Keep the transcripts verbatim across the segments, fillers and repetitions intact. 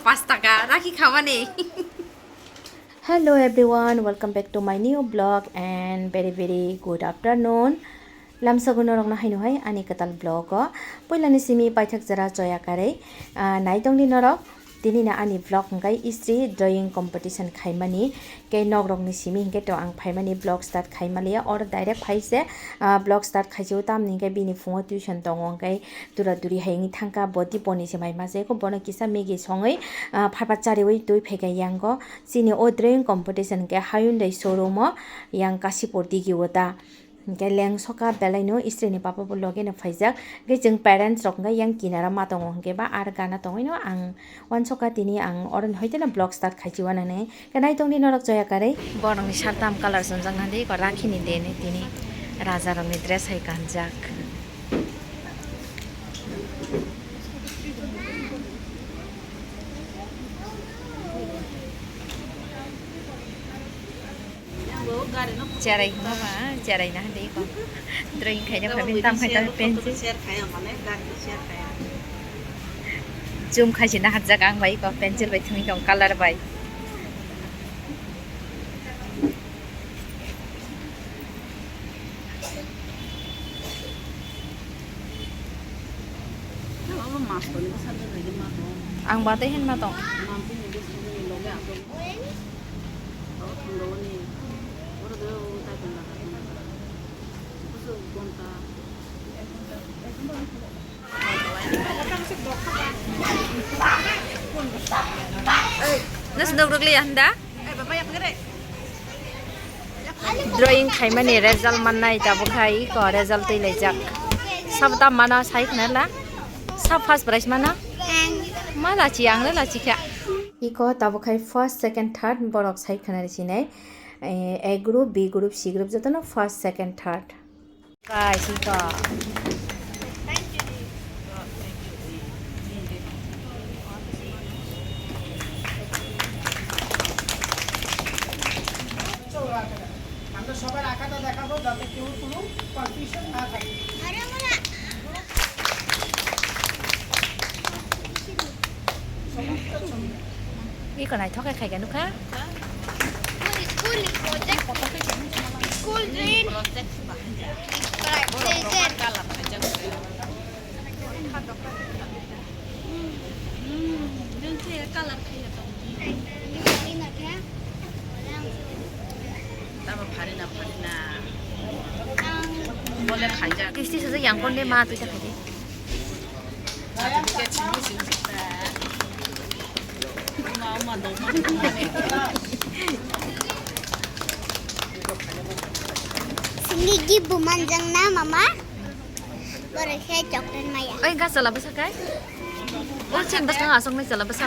Pas taka rakhi khamani. Hello everyone, welcome back to my new vlog and very very good afternoon. Lamsago norokno haino hai ani kwtal vlog o. Puilani simi paithak jora choya karwi, ah, naitongdi norok. Tini na ani vlog hwnkhe istri drawing competition khaimani. Kei nokrokni simi hwnkhe to ang phaimani vlog start khaimaliya. Oro direct phaise, ah, vlog start khaisio, tamni hwnkhe bini phungo tuition tongo, hwnkhe dura duri hai wngwi thangkha. Bo Diponi se mai ma se, bono kisa Maggie songwi, ah, pharpa chariwi twi phaikha yango. Chini o drawing competition hwnkhe Hyundai showroom o yang Kasipur digi o ta. Hwnkhe lengsoka belaino istrini papa bo logeno phaijak. Hwnkhe chwng parents rok hwnkhe yang kinaro ma tongo, hwnkhe ba ar gana tongwino ang uansoka tini ang oroni hoiteno vlog start khaichi uanani. Hwnkhe naitongdi norok choya karwi. Borokni sartam colour chumjak nadi ko rakhini deni tini rajarokni dress hai kanjak. Cherai hwnba, cherai na hande iko. Drawing khaina phabi tam khai ta pencil. Zoom khai se na hajak ang bai iko, pencil bai thwngwi tong colour bai. Ang batwi hinma tong. Nas nogrok liya handa? Drawing khaimani result mannai tabuk khai iko result twi laijak. Sabo tam mana sai khna la? Sab first prize mana? Ma lachi ang le lachi kha. Iko tabuk khai first, second, third borok sai khna ri sinai. Eh, A group, B group, C group jotono first, second, third. Guys, ito. আমরা সবার আঁকাটা দেখাবো, যাতে কেউ কোনো কনফিউশন না থাকে। Iko naithok khe khaikha nukha. School ni project. School dream. Tamo pharina pharina. Bole khaijak. Kisti sujak yang kon de ma twi ta khaidi. Sini gi buman jang na mama. Borok khe chocolate maya. Oi, gas chala bwsa kai? O chini bwskango aswk nai chala bwsa.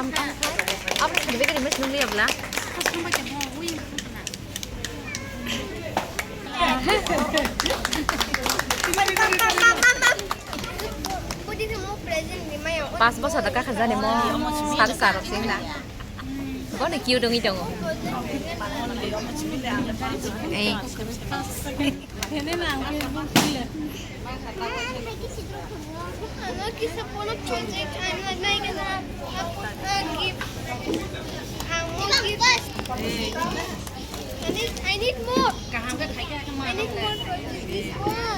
Abo ni sadi begini mes nung liya bwla. Pas bwsa da kakha jani mo sar sar rok sing na. Bono cute wngwi tongo. Ei.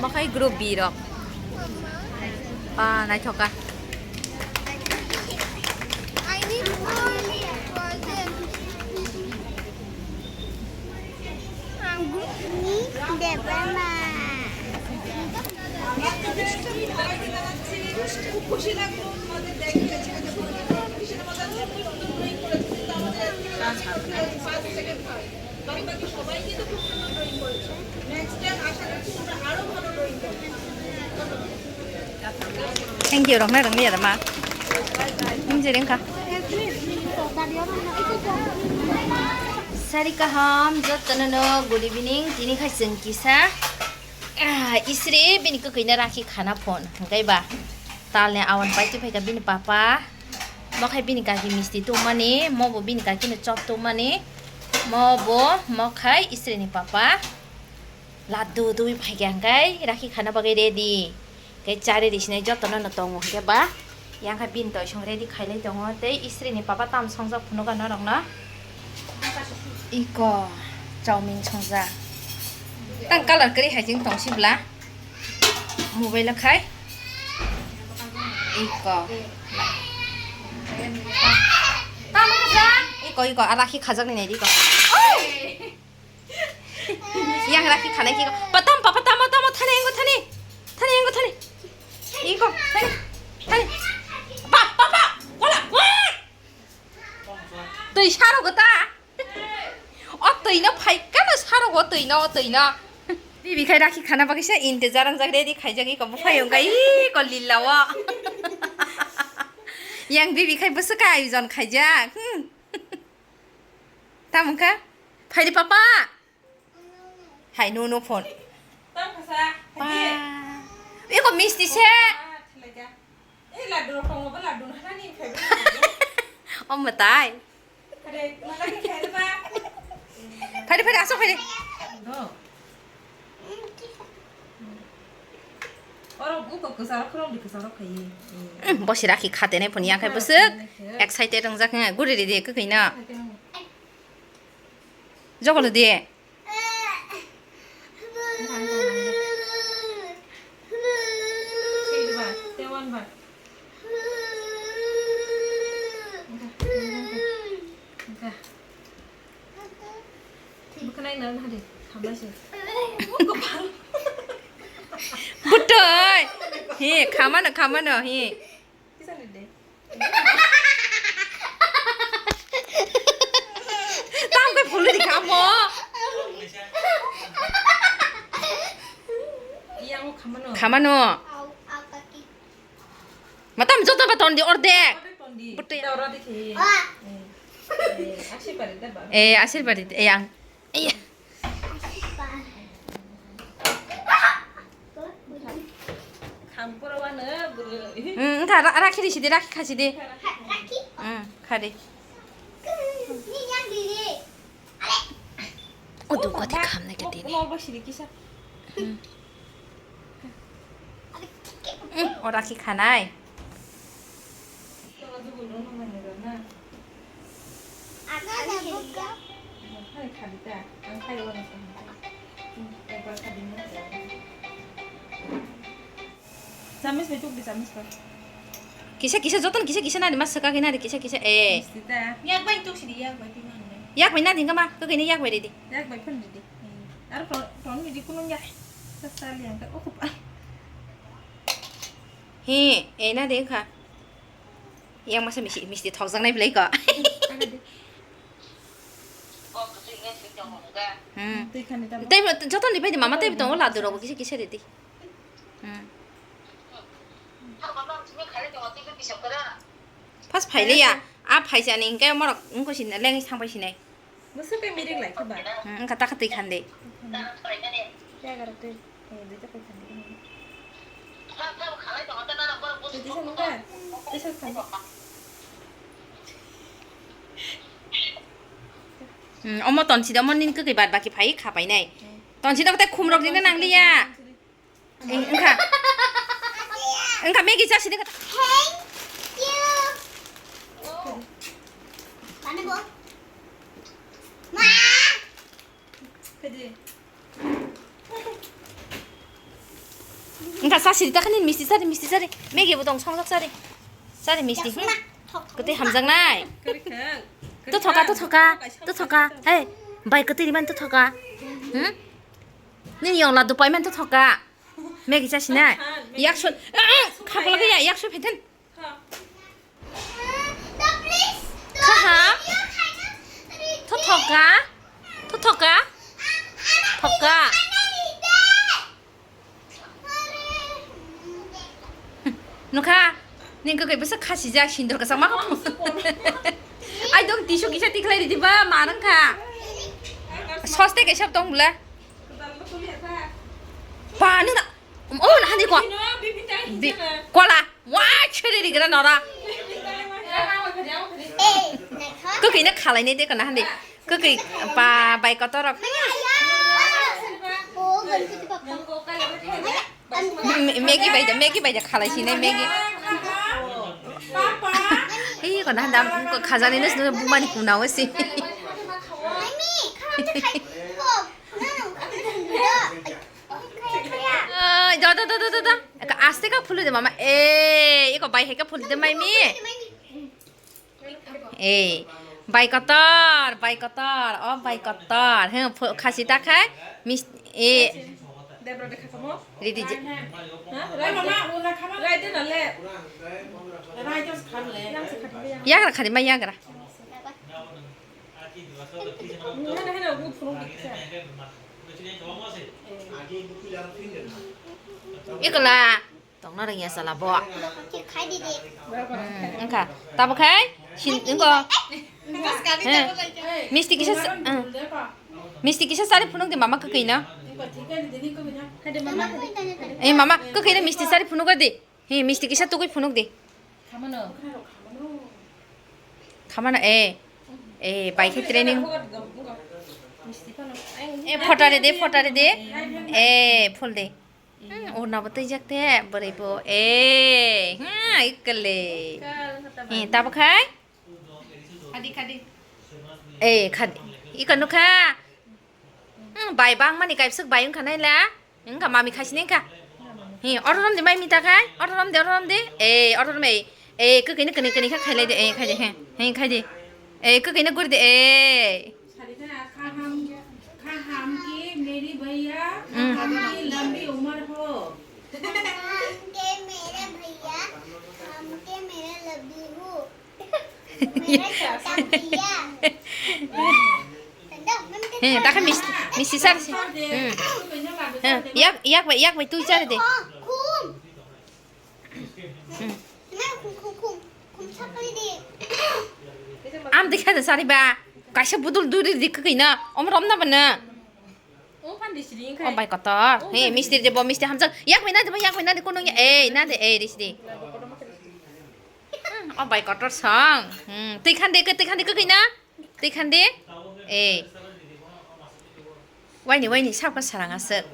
Makhai group B rok. Ba, naithoka. I need more project. Ang group ni Debbarma. Thank you, rok nai rok ni ada ma. Him je ring kha. Sari kaham, jotono no good evening. Tini khai chwng kisa, ah, isri bini kwkwi na rakhi khana phone. Hwnkhe ba tal ni awan pai twi phaikha bini papa. Mo khai bini kaki misti tongmani, mo bo bini kaki no chop tongmani. Mo bo, mo khai isri ni papa. Laddu twi phaikha hwnkhe rakhi khana bagwi ready. Khe chari risinai jotono no tongo hwnkhe ba. Yang kha bini toisong ready khailai tongo, tei istri ni papa tam songjak phunukha norokno. Iko chowmin songjak. Tang colour kwrwi hai chwng tong sibla. Mobile o khai. Iko. Tamo kha. Iko, iko, a rakhi khajaknai naidi iko. Yang rakhi khanai ki iko. Patam, papa, tamo, tamo, thani, engo, thani. Thani, engo, thani. Iko, thani. Thani. Pa, pa, pa. Wala, wa. Twi saro gota. O twi no phai kano saro go twi no, o twi no. Bibi khai rakhi khana bagwi se intezar wngjak ready khaijak iko buphai wngkha iko lila o. Yang bibi khai bwswk ayojon khaijak. Hmm. Tamo kha? Phaidi papa. Hai, no, no phone. Tamo kha sa? Pa. Iko misti se. Ah, thilai ja. Eh, laddu rok tongo, bo laddu no hani khai bo. O mwtai. Are, mala khai ba. Phaidi, phaidi, asok phaidi. No. Oro buko kwcharo khoroknwi kwcharo khaiwi. Mm, bosi rakhi khatenai phone yang khai bwswk excited wngjak wngya guri ridi kwkhwino. Jokolo di. Bwkhwnai nang hadi khamai se. Butoi. He, khamano, khamano, he. Kisa ni de. Tam kai phulwi di khamo. Yang khamano. Khamano. Matam joto ba tondi ordek. Ordek tondi. Butoi. Da ora dikhi. Eh. Eh, asir bari da ba. Eh, asir bari, eh, yang. Iya. Khamporo wano bwrwi. Hmm, wngkha ra-, rakhi di sidi, rakhi kha sidi. Hmm, kha di. O dugo de khamnai khe tini. Nol bai sidi kisa. Hmm. Hmm, o rakhi khanai. Chamis bai tuk di, chamis bai. Kisa kisa joton kisa kisa nari mas saka kina di kisa kisa eh. Yak bai tuk sidi, yak bai tuk nani. Yak bai nadi kama, kok ini yak bai di. Yak bai pun di. Aro ton, ton di kuno yak. Sali yang ka, oh, kupa. He, eh, na de kha. Yang masa misti, misti thokjaknai belai ko. Hmm. Tei joto ni bai di mama tei tongo ladu rogo kisa kisa ridi. Hmm. Pas phailiya, a phaisa ni hingke morok wngkha sini lengwi thangpai sinai. Bwswk khe mirik lai khe ba? Hmm, wngkha ta kha twi khan de. Tei agar twi, eh, duita koi khan de. Twi tisa nung ba? Tisa khan de. Hmm, omo tonsi da omo nini kwkwi bad baki phai kha painai. Hmm. Tonsi da kotai khumrok dina nang liya. Eh, wngkha. Wngkha, Maggie chasidi kha. Thank you. Mane bo? Ma. Wngkha, chasidi ta khani misti chari, misti chari. Maggie bo tong songjak chari. Chari misti. Kwtwi hamjaknai. To thoka, to thoka, to thoka. Hey, bai kwtwi riman to thoka. Hmm? Nini yong la dupai man to thoka. Maggie chasina. Yak sun. Khapla kaya yak sun phethen. Kaha. To thoka. To thoka. Thoka. Nukha. Ning kwkwi bwsa khasijak sindor kwchangma. Ai dong tissue kisa tikhlai ridi ba ma nang kha. Soste kaisa tong bwle. Ba nung na. Oh na hani ko. Di kola. Wa chiri rigra nora. Kwkwi na khalai ne de kana hani. Kwkwi pa bai kotorok. Maggie bai da, Maggie bai da khalai sinai Maggie. Hei, kono handam, ko khajani nes nung bumani kuna wasi. Ai, da, da, da. Eka aste ka phulu de mama. Eh, iko bai hai ka phulu de mai mi. Eh, bai kotor, bai kotor, oh bai kotor. He, phu-, khasi ta khai, mis-, eh. Ridi je. Yagra khadi ma yagra. Ikla. Tongna rwngya sala bo. Khai di di. Hmm, wngkha. Tabo khai? Sin, wngko. He. Misti kisa sa-, hmm. Misti kisa sari phunuk di mama kwkwi no. Eh, mama kwkwi no misti sari phunuk di. He, misti kisa tugui phunuk di. Khamano, eh. Eh, bai khe training. Eh, photare de, photare de. Eh, phol de. Hmm, urna bo twijak te, bwrwi bo. Eh, hmm, ikle. Eh, tabo khai? Khadi, khadi. Eh, khadi. Iko nukha? Hmm, bai bang mani kaibsuk bai wngkha nai la. Wngkha mami khaisini wngkha. Hi, oro rom de mai mita khai? Oro rom de, oro rom de. Eh, oro rom ei. Eh, kwkwi ni kwni kwni kha khailai de. Eh, khai de, he. He, khai de. Eh, kwkwi ni guri de. Eh. Kaham, kaham ki meri bhaiya, hmm, kaham ki lambi umar ho. Kaham ke mere bhaiya, kaham ke mere lambi ho. Mere chota bhaiya. He, ta khe mis-, misti sar se. Hmm. He, yak, yak bai, yak bai twi sar de. Khum. Hmm. Am dekha de sari ba. Kaisa budul duri dik kina. Om rom na bana. O bai kotor. He, misti de bo misti hamjak. Yak bai na de ba, yak bai na de kono ya. Ei, na de, ei, risdi. Hmm, o bai kotor song. Hmm, twi khan de, twi khan de kina. Twi khan de. Eh. Waini, waini, sabkha sarang aswk.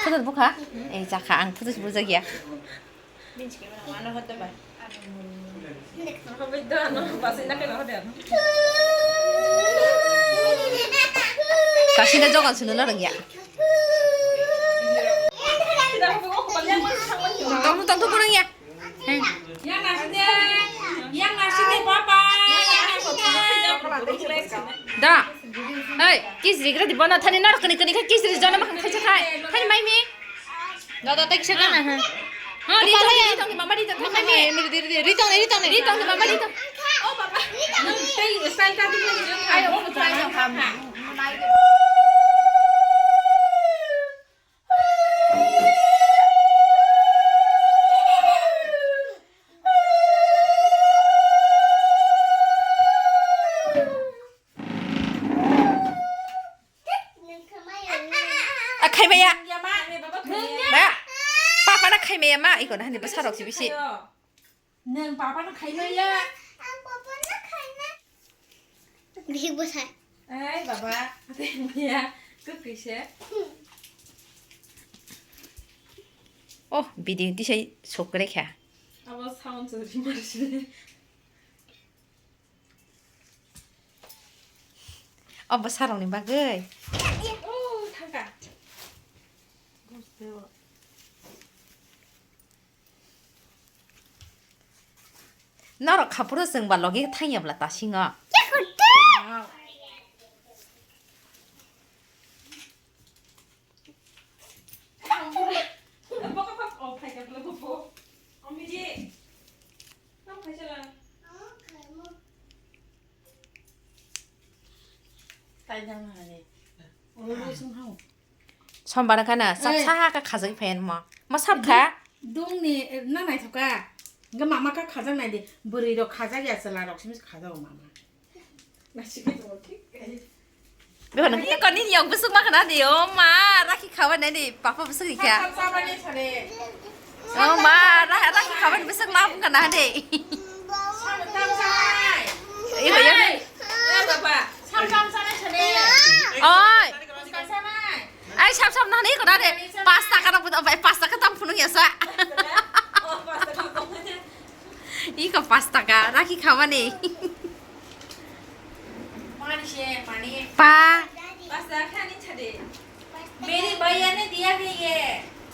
Photo bukha? Eh, jakha, ang photo se bujak ya. Kasina jogan suno larang ya. Tong, tong, tong, kurang ya. Yang nasi deh, yang nasi deh, papa, yang nasi deh. Da. Hei, kis rigra di bona thani nar kani kani kis ri jona makan khai khai. Thani mai mi. Da, da, tak siya na, ha. Ha, ri tong, ri tong, mama ri tong, thani mai mi. Ri tong, ri tong, ri tong, mama ri tong. Oh, papa. Tei style ka di. Ay, oh, try na, ha. A khaimaya. Ba. Papa na khaimaya ma. Iko na hani bwsarok si bisi. Nwng papa no khaimaya. Ang papa no khaimaya. Bihik bwsai. Ai baba, ya, kwkwi se. Oh, video tisai sokre kha. Abo sound so rimar se. Obo sarokni bagwi. Oh, thangka. Norok khaphuru chwng ba logi thangya bwla tasingo. Sombar kana sa sa ka khajak phen mo. Ma sab kha. Dungni na naithoka. Ga mama ka khajak nai di. Bwrwi rok khajak ya chwla rok simi khajak mama. Bebano koni niyok bwswk ma khna di, o ma, rakhi khabar nai di, papa bwswk rikha. O ma, ra-, rakhi khabar bwswk la bwkha na di. Oi. Ai, sap sap nani ko dade. Pas taka rok, pas taka tam phunuk ya sa. Iko pas taka rakhi khabani. पानी से पानी. Pa. पास लाख नहीं छड़े. मेरे भैया ने दिया है ये.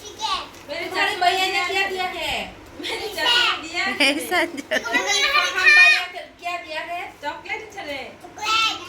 ठीक है. मेरे तुम्हारे भैया ने क्या दिया है? मेरे चाचा ने दिया है. Sanjay. तुम्हारे पापा ने क्या दिया है? चॉकलेट छड़े. चॉकलेट.